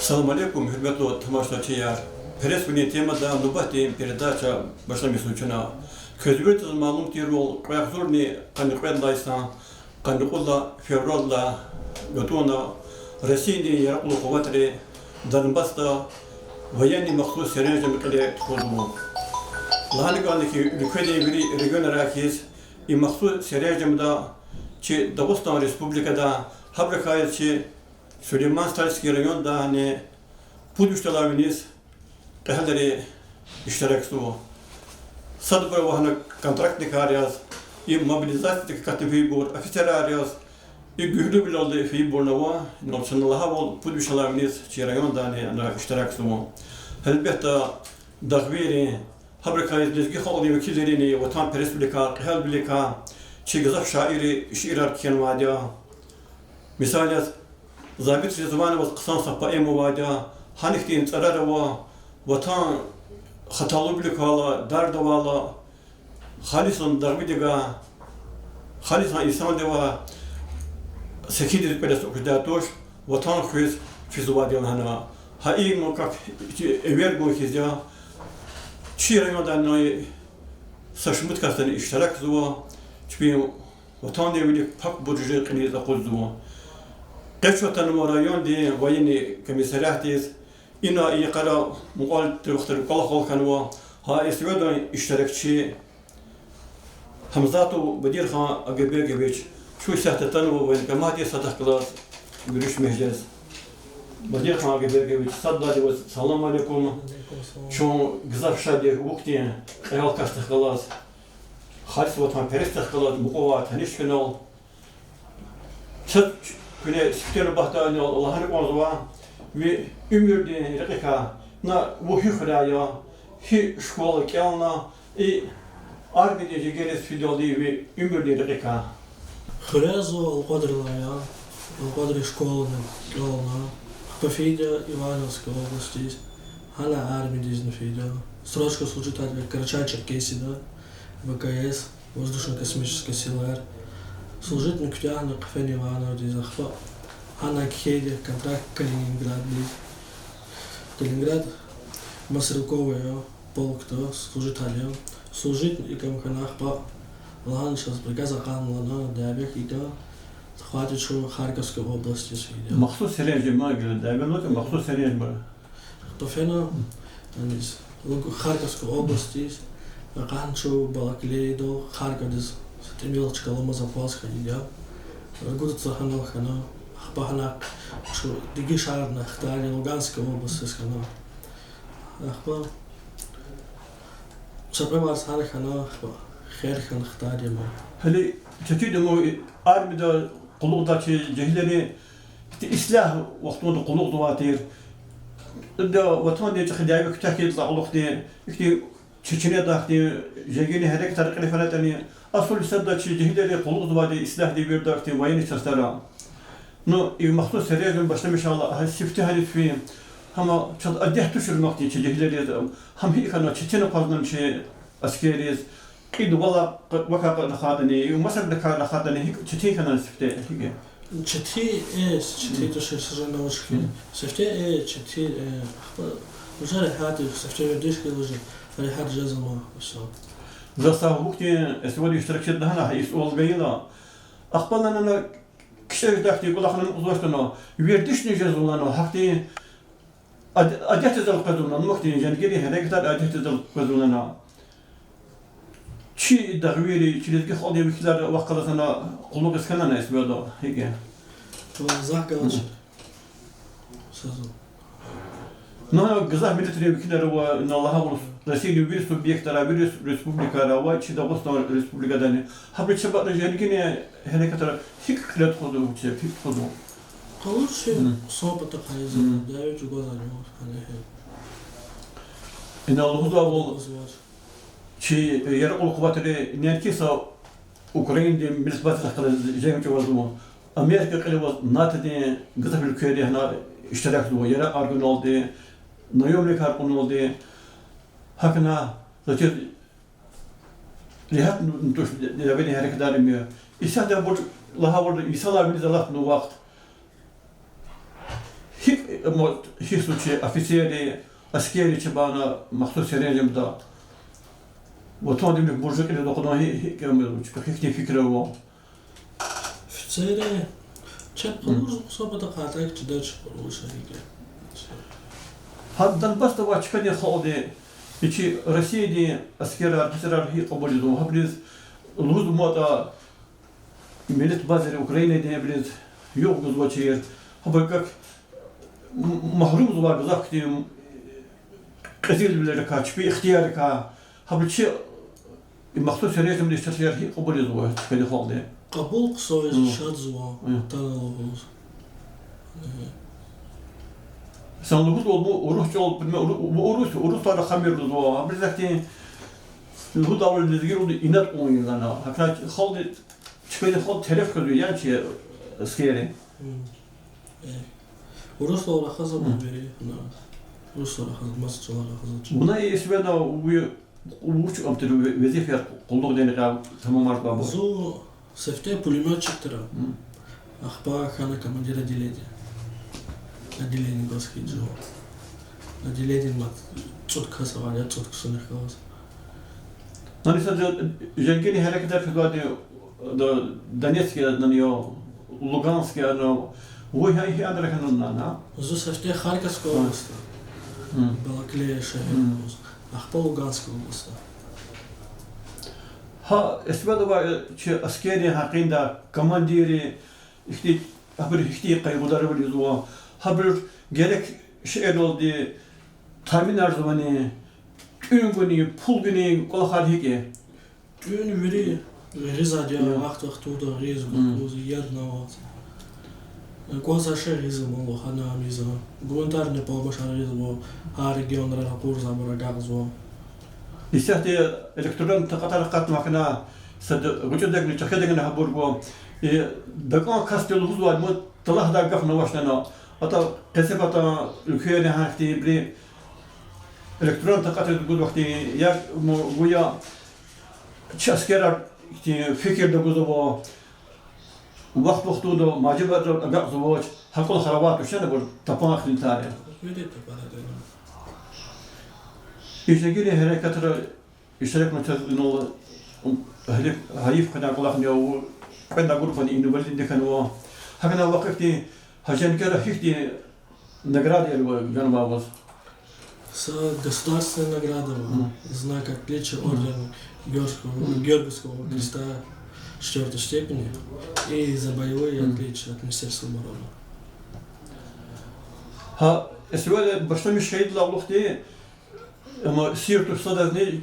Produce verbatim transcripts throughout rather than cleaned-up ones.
Салам алейкум, гьуьрметлу тамашачияр! Пресс-вилин темада нубатдин передача башламишзава чна. Квез виридаз малум тирвал, кьве агъзурни къанни кьвед лагьай йисан къанни кьуд лагьай февралда гатӀунна Россиядин яракьлу къуватри Донбассда военный махсус серенжем кьиле тухузва. Лагьана кӀанда хьи, уьлкведин вири регионрай хьиз, и махсус серенжемда чи Дагъустан Республикада, гьабурукай чи Сулейман-Стальский райондани пуд вишдалай виниз кьегьалри иштиракзава. Садбуру ава гьана контрактникар яз, и мобилизациядик акатна фейибур офицерар яз, и гуьгьлуьвилелди фейибурни ава, ну, чна лагьайвал, пуд вишдалай виниз чи райондани ана иштиракзава. Гьелбетда, дагъвийрин, гьабурукай лезги халкьдин векилрини, ватанпересвиликай, кьегьалвиликай чи гзаф шаирри шиирар кхьенвайди я. Мисал яз, Забит Ризвановаз хъсан са поэма авайди я, гьана ихьтин цӀарар ава: ватан хаталубиликайла, дарда авайла, халисан дагъвидивай, халисан инсандивай секиндиз кӀвале са кудай туш, ватан хуьз физвайди я лагьана. Гьа им как чи эвер гун хьиз я. Чи райондани са шумуд касдани иштиракзава, чпин ватандин вилик пак буржи кьилиз акъудзава. Къе чун атанва райондин военный комиссариатдиз, ина и йикъара мукьвал тир вахтара кӀвалахал хьанва гьа СВО-дан иштиракчи Гьамзатов Бадирхан Агабегович. Чун исятда атанва военкоматдиз садахъ галаз гуьруьшмиш жез. Бадирхан Агабегович, сад лагьайди ваз салам алейкум. Чун гзаф шад я вун хьтин кьегьал касдихъ галаз, халис ватанпересдихъ галаз мукьувай таниш хьунал. Чаз куьне сифте нубатда лагьана кӀанзава ви уьмуьрдин рекьикай, на вун гьи хуьряй я, гьи школа кӀелна, и армиядин жергейриз фидалди ви уьмуьрдин рекьикай. Хуьряй зун Алкьвадрилай я, Алкьвадри школани кӀелна, ахпа фейиди я Ивановской областиз, гьана армиядизни фейиди я, срочка служить авуртӀа Карачай-Черкесияда, ВКС, воздушно-космические силаяр. Служитьни куьтягьна хъфена Ивановдиз, ахпа гьана кхьейди я контракт Калининграддиз. Калининград, Масрелковая полкда служитьни я. Служитьни икӀ хьана, ахпа лагьана чаз приказ акъатна лагьана, дяведин икӀ, хватӀа чун Харьковской областиз фейиди я. Махсус серенжем гила дяведин, махсус серенжем. Ахпа фена, аниз, Луг-, Харьковской областиз, акъатна чун Балаклеядал Харьковдиз, са тӀимил чкаламаз акъваз хьайиди я. Ругуд лагьана хьана, ахпа гьана чун дегишарна хтайди Луганской областиз хьана. Ахпа са кьве варз гьана хьана, ахпа хер хьана хтайди я ман. Гьеле четин я ман, армияда къуллугъдай чи жегьилри ихьтин ислягь вахтунда къуллугъзавай тир. Ида ватандин чӀехи дяве куьтягь хьайидалай кьулухъни, ихьтин Чечнядахьтин женгини гьерекатар кьиле фенатӀани, асул сада чи жегьилри къуллугъзавайди ислягьдин вирида ихьтин военный частьара. Ну, и махсус серенжем башламишайла, гьа сифте гьаниз фин, гьам чаз адет тушир ман хьтин чи жегьилриз, гьам гьикӀ хьана четин акъвазнава чи аскерриз, кьил вал вакай рахайтӀани, масакӀдакай рахайтӀани, гьикӀ четин хьана сифте, гьикӀ я? Четин, э, четин тушир, сажа навыч хьи. Сифте, э, четин, э, ахпа, уже регьят я, сифте вердиш хьайила уже регьят жезва ман, всё. За са вахтунда СВО-да иштиракчиди лагьана, гьа и суал гайила. Ахпа лагьана, кичӀе жедайди кӀвалахни амукьзавач лагьана, вердишни жезва лагьана, гьахьтин ад-, адетдиз элкъвезва лагьана, мухьтин женгийрин гьерекатар адетдиз элкъвезва лагьана. Чи дагъвийри, чи лезги халкьдин векилар вахъ галаз ана къуллугъиз хьанани СВО-да, гьикӀ я? Ва захъ галачир. Сазу. Ну, гзаф миллетрин векилар ава, ина лагьайвал, Россиядин вири субъектара, вири республикара ава, чи Дагъустан Республикадани. Гьабуру чеб ятӀани женгийрин гьерекатар гьикӀ кьиле тухузва, чи гьикӀ тухузва? Къалурчи, хъсан патахъ ийизва, дяве чӀугвазвайвал, гьеле гьи. Ина лугьузвайвал, чи яракьлу къуватри неинки са Украинадин миллет бацрахъ галаз женг чӀугвазва. Америка кьиле аваз НАТОдин гзаф уьлквейри гьана иштиракзава, яракьар гуналди, наёмникар кьуналди. ГьакӀ хьана, за чиз регьят туш дяведин гьерекатар им я. Исятда абур лагьайвал, йисалай виниз алатна вахт. ГьикӀ Амма гьи случай, офицерри, аскерри чебана махсус серенжемда, ватандин буржи кьилиз акъудан гьи, гьи кӀелиз, чи хихьтин фикир ава? Офицерри чеб къалурзава, особо-то къайдак чидач, къалур шейэр. Гьа Донбассда авай чкадин халкьди, и чи Россиядин аскерар, офицерар гьикӀ кьабулзава, гьабуруз лугьуз мугьтадатӀа, миллет базири Украинадин, абуруз югъ гузвачир, гьабур как м-, магьрумзавай гзаф хьтин кьезилвилерикай, чпин ихтияррикай, гьабуру чи и махсус серенжемдин иштиракчияр гьикӀ кьабулзава чкадин халкьди? Кьабул хъсан я, шадзава, тана лугьуз. Э. Сан лугьузвайбур урус чӀал, урус, урусдин рахамир лугьузва, абуруз ахьтин лугьудайвал лезгийралди инад кьун ийизва лагьана. Гьакӏ халкьди, чкадин халкьди тереф хьузва, яни чи аскерри. Э. Урусдал рахазва вири, на. Урусдал рахазва, маса чӀалал рахазва. Вуна и сивена ви вуч ам тир ве-, везифаяр къуллугъдин кьван тамамарзавайбур? Зун сифте пулемётчик тир. Ахпа хьана командир отделения. Отделение гваз хьиз жува. Отделение мад цӀуд кас авай, я цӀуд ксуни хьанваз. Нани са жа-, женгини гьерекатар физвайди, да, Донецкдани я, Луганскдани я, вуна гьи, гьи адресда хьанва на? Зун сифте Харьковская область, Балаклея шегьер, ахпа Луганская область. Гьа, эсбедава чи аскеррин гьакъинда, командиррин ихьтин, гьабур ихьтин къайгъударвал ийизва, гьабур герек шейэралди таъминарзавани, тӀуьн гунин, пул гунин кӀвалахар гьикӀ я? ТӀуьн вири гъизвайди я, вахт-вахтунда гъиз, гукуз, яд аваз. КӀваза ша гъизва, мал лагьана гъизва. Гуманитарный помощьар гъизва, гьа регионра ракъурзавайбур агакьзава. Исятда электронный такьатар акъатнава хьана, сад гъвечӀидакни, чӀехидакни гьабур гва. И дакӀан касди лугьузвайди, мад талгьадай гафни авач лагьана. АтӀа къецепатан уьлквейри гьахьтинбуру электронный такьатриз гузвай хьтин, я м-, гуя чи аскерар ихьтин фикирда гузва, вахт-вахтунда мажибурал агакьзавач, гьа кӀвалахар авай туш лагьана абур тапан хьтин тар я. И женгини гьерекатра иштиракна чаз инал, гьайиф хьана кӀвалахни ава, кьвед лагьай группадин инвалидни хьанва. ГьакӀ хьана вахтунда гьа женгера гьихьтин наградаяр ганвай ваз? Са государственная награда ава, знак отличия, орден Георгиевского, Георгиевского креста четвёртой степени и за боевые отличия от Министерства обороны. Гьа, эсвеле башламиш шагьидлай алудни, амма сир туш садазни,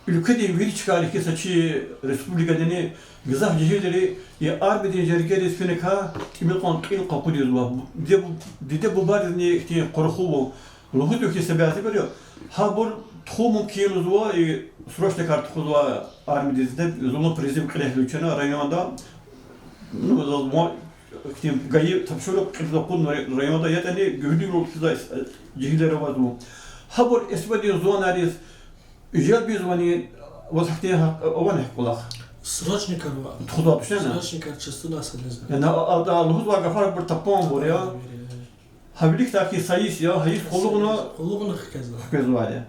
уьлкведин вири чкайрихъ са чи республикадини гзаф жегьилри и армиядин жергейриз финикай тӀимил кьван кьил къакъудзава. Диде-бу-, диде-бубайризни ихьтин къурху ава. Лугьуз хьи са бязибуру, гьабур тухун мумкин лугьузва, и срочникар тухузвай армиядиз, диде зулун призыв кьиле хьайила чна районда, ну, за-, ма-, ихьтин ГАИ тапшуругъ кьилиз акъудна районда, ятӀани гуьгьуьлуьвал хьиз жегьилар авазва. Гьабур СВО-дин зонариз желб ийизвани, ваз гьахьтин гьа-, авани гьакӀ кӀвалах? Срочникар ва. Тухузвай туш лагьана? Срочникар частина са незва. Яни а, а, а лугьузвай гафар абур тапанбур я. Гьа виликдай хьи са йис я, гьа йис къуллугъна, къуллугъна хквезва. Хквезвайди я.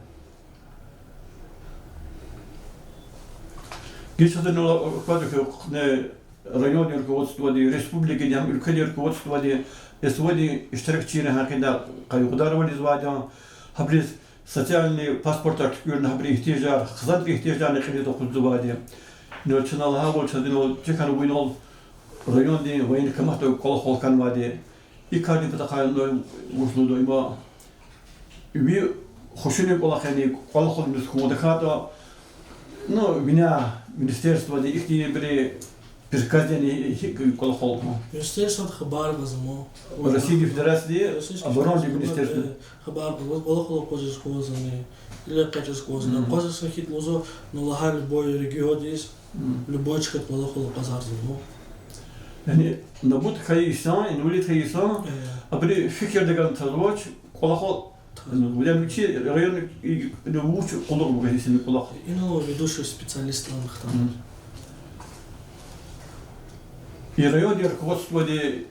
Гила чаз ина аквазва хьи, къе райондин руководстводи, республикадин, гьам уьлкведин руководстводи СВО-дин иштиракчийрин гьакъиндай къайгъударвал ийизвайди я, гьабуруз социальный паспортар туькӀуьрна, гьабурун игьтияжар, хизанрин игьтияжарни кьилиз акъудзавайди я. Ну, чна лагьайвал, чаз инал, чехьана винал райондин военкоматда кӀвалахал хьанвайди. И кардин патахъай вуч лугьуда, има ви хушуни кӀвалахни, кӀвалахал мискун тахьайтӀа, ну, вине министерстводи ихьтинбур приказдини гьикӀ кӀвалахал? Министерствода хабар кьазва ма. Россиядин Федерациядин оборонадин министерство. Хабар кьазва, кӀвалахал акъвазиз кӀанзавани, или экъечӀиз кӀанзавани. Акъвазиз хьайитӀа лугьузва, ну, лагьай любой региондиз, любой чкадиз кӀвалахал акъвазарзава ма. Яни набут хьайи инсан, инвалид хьайи инсан, абурун фикирда галаз тазвач, кӀвалахал, яни вичин районда вуч къуллугъ гузвайди я, кӀвалах. Инал ведущий специалист лагьана хтана. И райондин руководстводи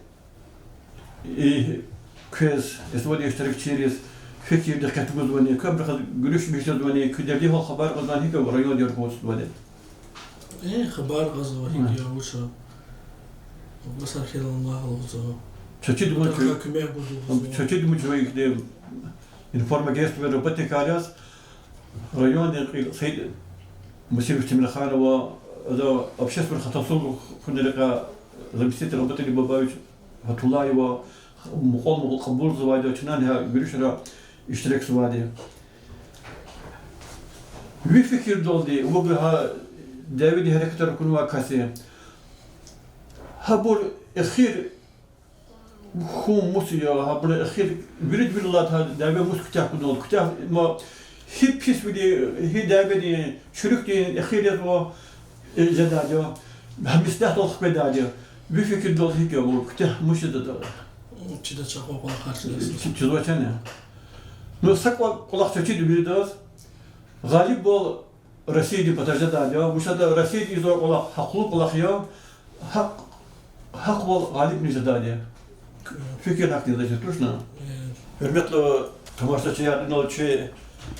и Квез, СВО-дин иштиракчийриз, фикирдихъ гатгузвани, квебурухъ гуьруьш мишзавани, куь дердихъ хабар кьазвани, гьикӀ я райондин ракъурсдвади? Э, хабар кьазва, гьикӀ я, вуч я. Масар хьилан лагьал лугьузва. Чачи дума Тахъай куь-, куьмек гуз лугьузва. Чачи дума чуьвейкди информагентствода работникар яз, райондин кьил Саид Мусиевич Темирханова, ада общественный хатасуз хьунрикай заместитель работник Бабаевич Фатуллаева, мукьвал-мукьвал кьабулзавайди я, чна гьа гуьруьшра иштиракзавайди. Ви фикирдалди, вуна гьа дяведин гьерекатра акунвай кас я. Гьабур эхир хьун мус я, гьабур эхир вирида-виридалай гьа дяве мус куьтягь кьуналда, куьтягь ма гьи писвилин, гьи дяведин, чуьруькдин эхир язва, э, жедайди я, гьа меслятдал хкведайди я. Ви фикирдалди гьикӀ я, вуна куьтягь мус жедатӀа? Чидач акьван кӀвалахар чидач. Чи-, чизвачни? Ну, са кӀва-, кӀвалах чачида виридаз. Гъалибвал Россиядин патав жедайди я, вучиз лагьайтӀа Россияда ийизвай кӀвалах гьахълу кӀвалах я, гьахъ-, гьахъвал гъалибни жедайди я. Фикир гьахьтинди я, тушни? Гьуьрметлу тамашачияр, инал чи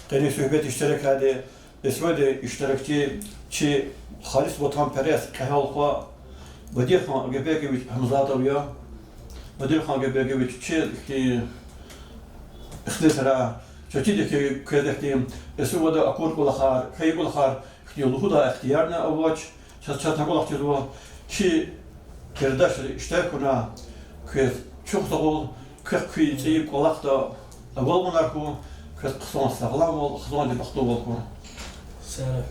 къенин суьгьбет иштиракайди СВО-дин иштиракчи, чи халис ватанперес кьегьал хва Бадирхан Агабекович Гьамзатов я. Бадирхан Агабекович, чи ихьтин ихтилатра, чачида хьи квез ихьтин СВО-да акур кӀвалахар, хьайи кӀвалахар ихьтин лугьудай ихтиярни авач, чаз, чаз кӀвалах чизва, чи передачада иштирак хьана, квез чухсагъул, квехъ куь цӀийи кӀвалахда агалкьунар хьуй, квез хъсан сагъламвал, хъсанди бахтлувал хьуй. Сагърай.